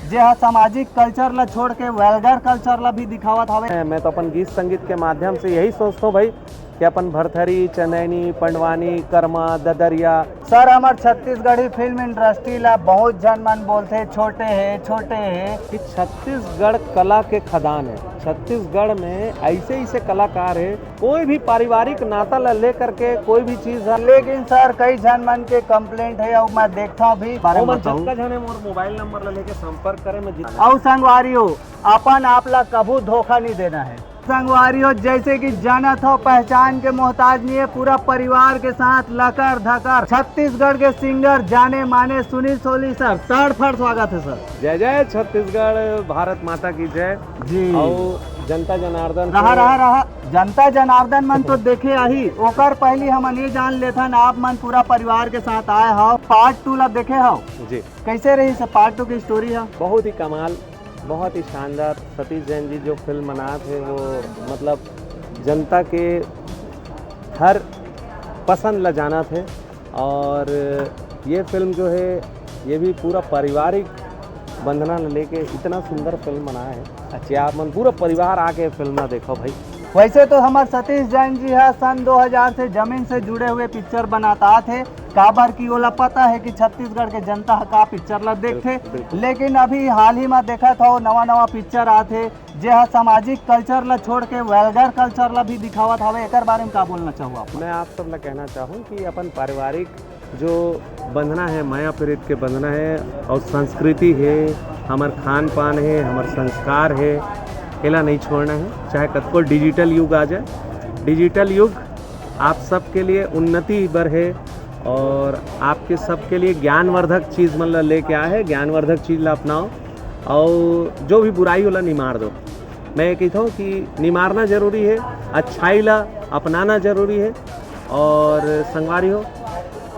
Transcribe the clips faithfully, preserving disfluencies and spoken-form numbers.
जे ह सामाजिक कल्चर ला छोड़ के वल्गर कल्चर ला भी दिखावत हवे। मैं तो अपन गीत संगीत के माध्यम से यही सोचता हूँ भाई कि अपन भरथरी, चंदैनी, पंडवानी, कर्मा, ददरिया। सर, हमर छत्तीसगढ़ी फिल्म इंडस्ट्री ला बहुत झन मन बोलथे, "छोटे हे, छोटे हे।" कि छत्तीसगढ़ कला के खदान है। छत्तीसगढ़ में ऐसे ऐसे कलाकार है, कोई भी पारिवारिक नाता ला लेकर के कोई भी चीज है। लेकिन सर, कई झन मन के कंप्लेंट है, अउ मैं देखता हूँ भी। बारे में बताऊं? जतका झन है, मोर मोबाइल नंबर ला लेके संपर्क करे, मैं जितना अउ संगवारी हो, अपन आप ला कभू धोखा नहीं देना है। संगवारी हो, जैसे कि जानत हो, पहचान के मोहताज नहीं है, पूरा परिवार के साथ लकर धकर छत्तीसगढ़ के सिंगर जाने माने सुनील सोनी सर, तड़फड़ स्वागत है सर। जय जय छत्तीसगढ़, भारत माता की जय। जी। अउ जनता जनार्दन रहा, के रहा, रहा। जनता जनार्दन मन तो देखे आही, ओकर पहली हमन ये जान लेथन, आप मन पूरा परिवार के साथ आए हव, पार्ट टू ला देखे हव? जी। कैसे रही सर पार्ट टू की स्टोरी है? बहुत ही कमाल, बहुत ही शानदार। सतीश जैन जी जो फिल्म बनात हे, वो मतलब जनता के हर पसंद ला जानत हे। और ये फिल्म जो है, ये भी पूरा पारिवारिक बंधना ला लेके इतना सुंदर फिल्म बनाए हे। अच्छा। कि आप मन पूरा परिवार आके फिल्म ला देखो भाई। वैसे तो हमर सतीश जैन जी हा सन दो हज़ार से जमीन से जुड़े हुए पिक्चर बनात आत हे, काबर कि ओला पता है कि छत्तीसगढ़ के जनता ह का पिक्चर ला देखथे। बिल्कुल, बिल्कुल। लेकिन अभी हाल ही में देखत हो, नवा नवा पिक्चर आत हे, जे ह सामाजिक कल्चर ला छोड़ के वल्गर कल्चर ला भी दिखावत हवे, एकर बारे में का बोलना चाहू आप? मैं आप सब ला कहना चाहूँ कि अपन पारिवारिक जो बंधना है, मया प्रीत के बंधना है, और संस्कृति है, हमर खान पान है, हमर संस्कार है, एला नहीं छोड़ना है। चाहे कतको डिजिटल युग आ जाए, डिजिटल युग आप सबके लिए उन्नति बर है और आपके सबके लिए ज्ञानवर्धक चीज मन ला लेके आए है। ज्ञानवर्धक चीज ला अपनाओ और जो भी बुराई होला निमार दो। मैं ये कहता हूँ कि निमारना जरूरी है, अच्छाई ला अपनाना जरूरी है। और संगवारी हो,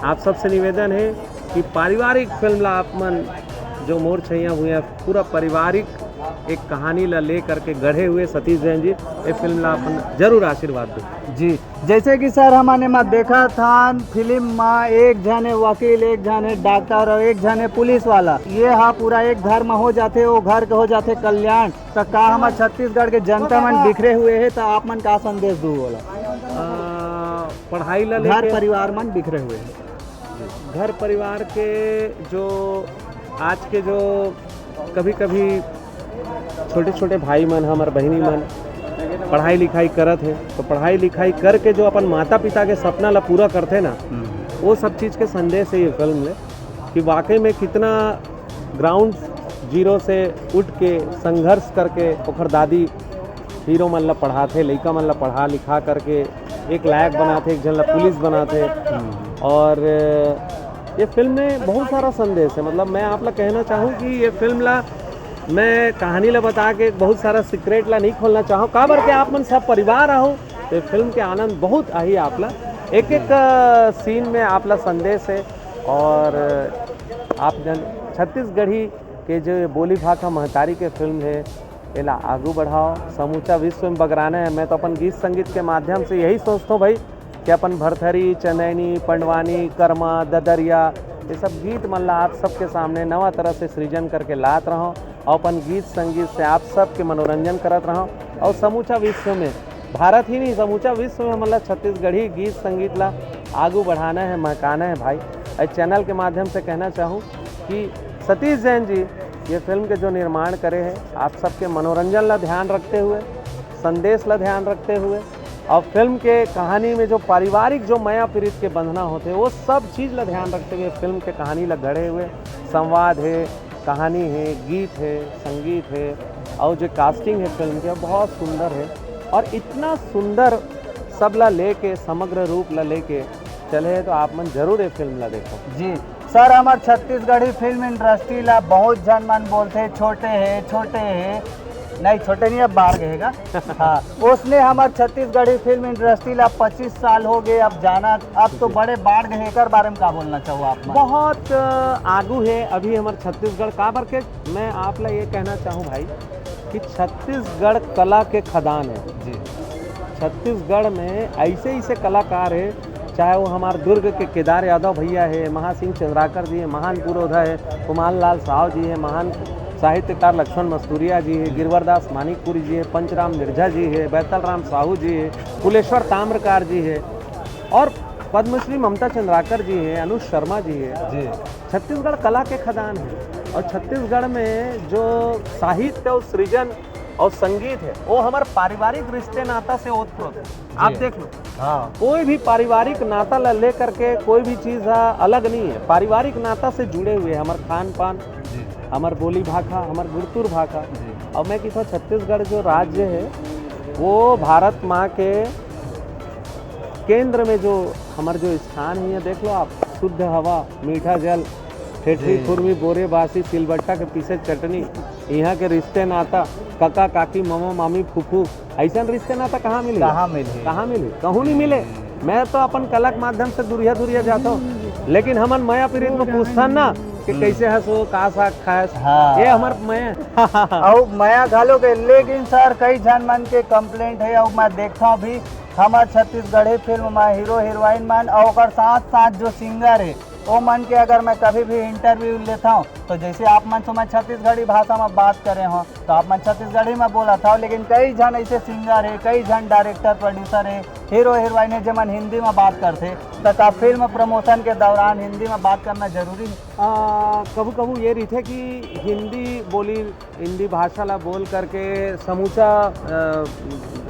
आप सबसे निवेदन है कि पारिवारिक फिल्म ला आप मन जो मोर छैया भुइयां पूरा पारिवारिक एक कहानी ला ले करके गढ़े हुए सतीश जैन जी, ये फिल्म ला अपन जरूर आशीर्वाद दो। जी, जैसे कि सर हमन एमा देखत हन फिल्म मा एक झने वकील, एक झने डॉक्टर और एक झने पुलिस वाला, ये हा पूरा एक घर में हो जाथे, वो घर के हो जाथे कल्याण। त का हमर छत्तीसगढ़ के जनता मन बिखरे हुए हे, त आप मन का संदेश दू ओला? आ, पढ़ाई ला घर लेके परिवार मन बिखरे हुए हे। घर परिवार के जो आज के जो कभी-कभी छोटे-छोटे भाई मन, हमर बहिनी मन पढ़ाई लिखाई करत हे, तो पढ़ाई लिखाई करके जो अपन माता पिता के सपना ला पूरा करथे ना, हम्म। वो सब चीज के संदेश है ये फिल्म में, कि वाकई में कितना ग्राउंड जीरो से उठ के संघर्ष करके ओखर दादी हीरो मन ला पढ़ाथे, लइका मन ला पढ़ा लिखा करके एक लायक बनाथे, एक झन ला पुलिस बनाथे। हम्म। और ये फिल्म में बहुत सारा संदेश है। मतलब, मैं आप ला कहना चाहूँ कि ये फिल्म ला मैं कहानी ला बता के बहुत सारा सीक्रेट ला नहीं खोलना चाहूँ, काबर के आप मन सब परिवार आहो, तो ये फिल्म के आनंद बहुत आही आप ला। एक एक अ, सीन में आप ला संदेश है। और अ, आप जन छत्तीसगढ़ी के जो ये बोली भाखा महतारी के फिल्म है, एला आगू बढ़ाओ, समूचा विश्व में बगराना है। मैं तो अपन गीत संगीत के माध्यम से यही सोचता हूँ भाई, कि अपन भरथरी, चंदैनी, पंडवानी, कर्मा, ददरिया, ये सब गीत मन ला आप सबके सामने नवा तरह से सृजन करके लात रहूँ और अपन गीत संगीत से आप सबके मनोरंजन करत रहूँ। और समूचा विश्व में, भारत ही नहीं, समूचा विश्व में हमन ला छत्तीसगढ़ी गीत संगीत ला आगू बढ़ाना है, महकाना है भाई। इस चैनल के माध्यम से कहना चाहूँ कि सतीश जैन जी ये फिल्म के जो निर्माण करे हैं, आप सबके मनोरंजन ला ध्यान रखते हुए, संदेश ला ध्यान रखते हुए, और फिल्म के कहानी में जो पारिवारिक जो मया पीरित के बंधना होते, वो सब चीज ला ध्यान रखते हुए फिल्म के कहानी ला गढ़े हुए। संवाद है, कहानी है, गीत है, संगीत है, और जो कास्टिंग है फिल्म के, बहुत सुंदर है। और इतना सुंदर सब ला लेके, समग्र रूप ला लेके चले हैं, तो आप मन जरूर ये फिल्म ला देखो। जी सर, हमर छत्तीसगढ़ी फिल्म इंडस्ट्री ला बहुत झन मन बोलथे, "छोटे हे, छोटे हे।" नहीं, छोटे नहीं, अब बाढ़ गए हे गा। हाँ, उसने हमर छत्तीसगढ़ी फिल्म इंडस्ट्री ला पच्चीस साल हो गए, अब जाना, अब तो बड़े बाढ़ गए, एकर बारे में का बोलना चाहो आप मन? बहुत अ, आगू है अभी हमर छत्तीसगढ़। काबर के मैं आप ला ये कहना चाहूँ भाई कि छत्तीसगढ़ कला के खदान है। जी। छत्तीसगढ़ में ऐसे ऐसे कलाकार है, चाहे वो हमार दुर्ग के केदार यादव भैया है, महासिंह चंद्राकर जी है, महान पुरोधा है, कुमार लाल साव जी है, महान साहित्यकार लक्ष्मण मस्तूरिया जी हे, गिरवरदास मानिकपुरी जी हे, पंचराम मिर्जा जी हे, बैतलराम साहू जी हे, कुलेश्वर ताम्रकार जी हे और पद्मश्री ममता चंद्राकर जी हे, अनुज शर्मा जी हे। जी। छत्तीसगढ़ कला के खदान हे और छत्तीसगढ़ में जो साहित्य और सृजन और संगीत हे, वो हमर पारिवारिक रिश्ते नाता से ओत प्रोत हे। आप जी। देख लो, हाँ। कोई भी पारिवारिक नाता ला लेकर के कोई भी चीज़ हा अलग नहीं है, पारिवारिक नाता से जुड़े हुए हैं। हमर खान पान, जी। हमर बोली भाखा, हमर गुरतुर भाखा। जी। और मैं किथों छत्तीसगढ़ जो राज्य है, वो भारत माँ के केंद्र में जो हमर जो स्थान है, ये देख लो आप, शुद्ध हवा, मीठा जल, ठेठरी जी। खुरमी, बोरे बासी, सिलबट्टा के पीसे चटनी, यहाँ के रिश्ते नाता, कका काकी, मामा मामी, फूफू, ऐसन रिश्ते नाता कहाँ मिलही? कहाँ मिलही? कहाँ मिलही? कहूँ नहीं मिले। हम्म। मैं तो अपन कला के माध्यम से दुरिहा दुरिहा जाथों, लेकिन हमन मया पीरित में पूछथन ना कि हम्म। कैसे हस वो, का साग खायस, हाँ। ये हमर मया। अउ मया घलो के, लेकिन सर, कई झन मन के कंप्लेंट है, अउ मैं देखथों भी, हमर छत्तीसगढ़ी फिल्म में हीरो हीरोइन मन, अउ ओकर साथ साथ जो सिंगर है, ओ मन के अगर मैं कभी भी इंटरव्यू लेथों, तो जैसे आप मन से मैं छत्तीसगढ़ी भाषा में बात करे हों, तो आप मन छत्तीसगढ़ी में बोलत हव, लेकिन कई झन ऐसे सिंगर हे, कई झन डायरेक्टर, प्रोड्यूसर हे, हीरो हीरोइन हे, जेमन हिंदी में बात करथे, तो का फिल्म प्रमोशन के दौरान हिंदी में बात करना जरूरी हे? आ, कभू कभू ये रहिथे कि हिंदी बोली, हिंदी भाषा ला बोल करके समूचा, अ,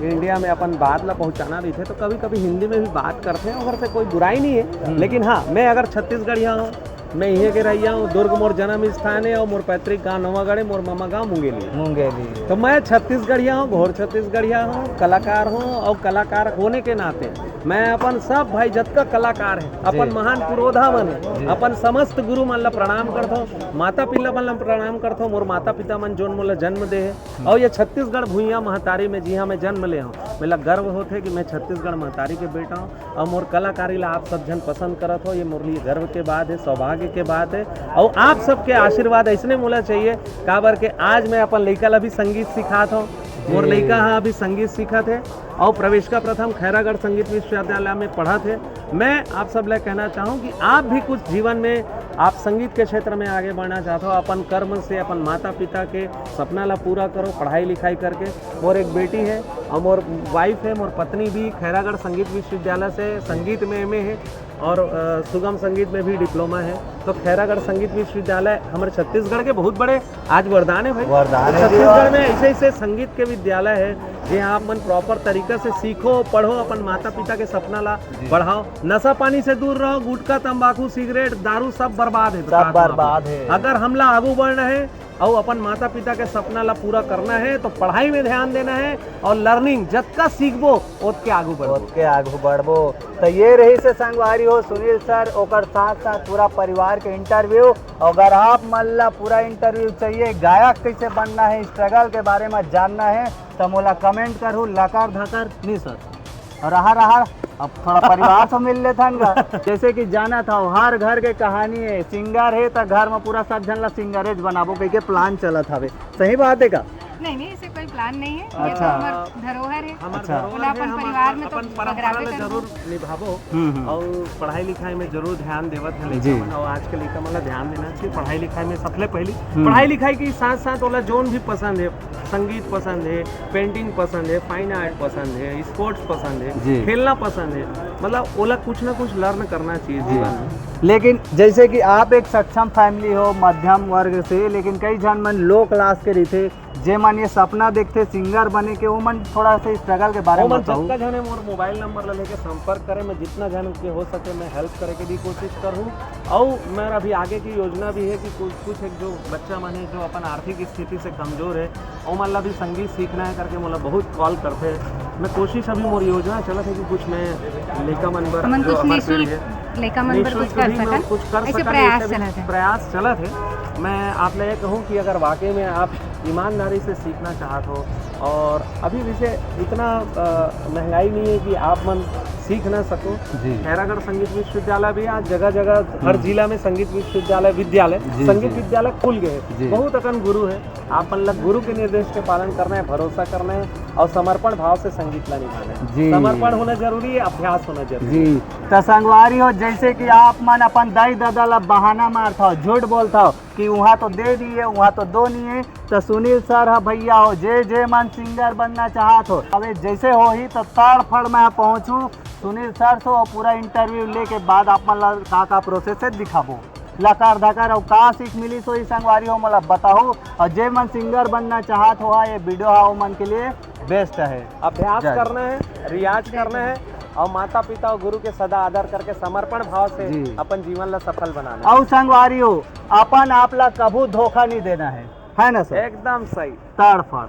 इंडिया में अपन बात ला पहुंचाना रहिथे, तो कभी कभी हिंदी में भी बात करथे, ओकर से कोई बुराई नहीं है। हम्म। लेकिन हाँ, मैं अगर छत्तीसगढ़िया हूँ, मैं इहें के रहिया हूँ, दुर्ग मोर जन्म स्थान है और मोर पैतृक गांव नवागढ़ है, मोर मामा गांव मुंगेली है। मुंगेली है। तो मैं छत्तीसगढ़िया हूँ, घोर छत्तीसगढ़िया हूँ, कलाकार हूँ और कलाकार होने के नाते मैं अपन सब भाई जतका कलाकार है, अपन जी। महान पुरोधा मन है, जी। अपन समस्त गुरु मन ला प्रणाम करथों, माता पिता मन ला प्रणाम करथों, मोर माता पिता मन जोन मोला जन्म दे है। हम्म। और ये छत्तीसगढ़ भुइयां महतारी में जिहां मैं जन्म ले हूँ, मेला गर्व होथे कि मैं छत्तीसगढ़ महतारी के बेटा हूँ। अउ मोर कलाकारी ला आप सब झन पसंद करत हो, ये मोर लिए गर्व के बात है, सौभाग्य के बात है। अउ आप सबके आशीर्वाद अइसने मोला चाहिए, काबर के आज मैं अपन लइका ला भी संगीत सिखात हूँ। मोर जी। लइका ह अभी संगीत सीखत है अउ प्रवेशिका प्रथम खैरागढ़ संगीत विश्वविद्यालय में पढ़त है। मैं आप सब ला कहना चाहूँ कि आप भी कुछ जीवन में आप संगीत के क्षेत्र में आगे बढ़ना चाहत हो, अपन कर्म से, अपन माता पिता के सपना ला पूरा करो, पढ़ाई लिखाई करके। मोर एक बेटी है और मोर वाइफ है, मोर पत्नी भी खैरागढ़ संगीत विश्वविद्यालय से संगीत में एमए है और, अ, सुगम संगीत में भी डिप्लोमा है। तो खैरागढ़ संगीत विश्वविद्यालय हमारे छत्तीसगढ़ के बहुत बड़े आज वरदान है भाई। वरदान तो है जी, छत्तीसगढ़ और में ऐसे ऐसे संगीत के विद्यालय है, जे आप मन प्रॉपर तरीका से सीखो, पढ़ो, अपन माता पिता के सपना ला जी। बढ़ाओ, नशा पानी से दूर रहो, गुटखा, तंबाकू, सिगरेट, दारू सब बर्बाद है। सब बर्बाद है। अगर हमला आगू बढ़ना है और अपन माता पिता के सपना ला पूरा करना है, तो पढ़ाई में ध्यान देना है और लर्निंग जतका सीखबो, ओतके आगू बढ़बो। ओतके आगू बढ़बो। तो ये रहिस हे संगवारी हो सुनील सर, ओकर साथ साथ पूरा परिवार के इंटरव्यू। अगर आप मन ला पूरा इंटरव्यू चाहिए, गायक कैसे बनना है, स्ट्रगल के बारे में जानना है, तो मोला कमेंट करहू, लकर धकर नहीं सर। और रहा रहा, अब थोड़ा परिवार से मिल लेथन गा। जैसे कि जानत हव, हर घर के कहानी है, सिंगर है तो घर में पूरा सब झन ला सिंगरेज बनाबो कह के प्लान चलत हवे, सही बात है का? नहीं नहीं, ऐसे कोई प्लान नहीं है। ये अच्छा। तो हमर धरोहर है। हमर अच्छा। धरोहर ओला है, अपन हमर परिवार में तो अपन परंपरा बगराबे ला करबो। जरूर निभाबो हम्म, हम्म। और पढ़ाई लिखाई में जरूर ध्यान देवत है लइका जी। मन, और आज के लइका मन ला ध्यान देना चाहिए पढ़ाई लिखाई में। सबले पहली हम्म। पढ़ाई लिखाई के साथ साथ ओला जोन भी पसंद है, संगीत पसंद है, पेंटिंग पसंद है, फाइन आर्ट पसंद है, स्पोर्ट्स पसंद है, जी। खेलना पसंद है, मतलब ओला कुछ ना कुछ लर्न करना चाहिए हम्म। जीवन में। लेकिन जैसे कि आप एक सक्षम फैमिली हो, मध्यम वर्ग से, लेकिन कई झन मन लो क्लास के रहिथे, जे मन ये सपना देखथे सिंगर बने के, वो मन थोड़ा सा स्ट्रगल के बारे में ओमन बताओ। जतका झन हे मोर मोबाइल नंबर ला लेके संपर्क करे, मैं जितना झन के हो सके मैं हेल्प करे के भी कोशिश करहूँ। अउ मेरा अभी आगे की योजना भी है कि कुछ, कुछ एक जो बच्चा मन हे जो अपन आर्थिक स्थिति से कमजोर है, ओमन ला भी संगीत सीखना है करके मोला बहुत कॉल करथे। मैं कोशिश, अभी मोर योजना चलत है कि कुछ मैं लइका मन बर हमन जो कुछ हमर निशुल्क पीढ़ी है, लइका मन बर निशुल्क कुछ कर भी मैं सकन, कुछ कर ऐसे सकन, प्रयास ऐसे भी चलत है। प्रयास चलत है। मैं आप ला ये कहूँ कि अगर वाकई में आप ईमानदारी से सीखना चाहत हो और अभी वैसे इतना, अ, महंगाई नहीं है कि आप मन सीख ना सको। जी। खैरागढ़ संगीत विश्वविद्यालय भी आज जगह जगह हर हम्म। जिला में संगीत विश्वविद्यालय, विद्यालय, जी, संगीत जी। विद्यालय खुल गए हैं। जी। बहुत अकन गुरु है, आप मन ला गुरु के निर्देश के पालन करना है, भरोसा करना है और समर्पण भाव से संगीत ला निभाना है। जी। समर्पण होना जरूरी है, अभ्यास होना जरूरी जी। त संगवारी हो, जैसे कि आप मन अपन दाई ददा ला बहाना मारथव, झूठ बोलथव कि वहाँ तो दे दिए, वहाँ तो दो नहीं है, त सुनील सर ह भैया हो, जे जे मन सिंगर बनना चाहत हो, अबे जैसे होही त तड़फड़ मैं पहुँचू सुनील सर से, और पूरा इंटरव्यू लेके बाद आप मन ला का का प्रोसेस है दिखाबो। लकार धकार और का सीख मिली, सो ई संगवारी हो मोला बताओ। और जे मन सिंगर बनना चाहत हो, ये वीडियो हा वो मन के लिए बेस्ट है। अभ्यास जय। करना है, रियाज करना है और माता पिता और गुरु के सदा आदर करके समर्पण भाव से जी। अपन जीवन ला सफल बनाना है। और संगवारी हो, अपन आप ला कभू धोखा नहीं देना है, है ना सर? एकदम सही। तड़फड़।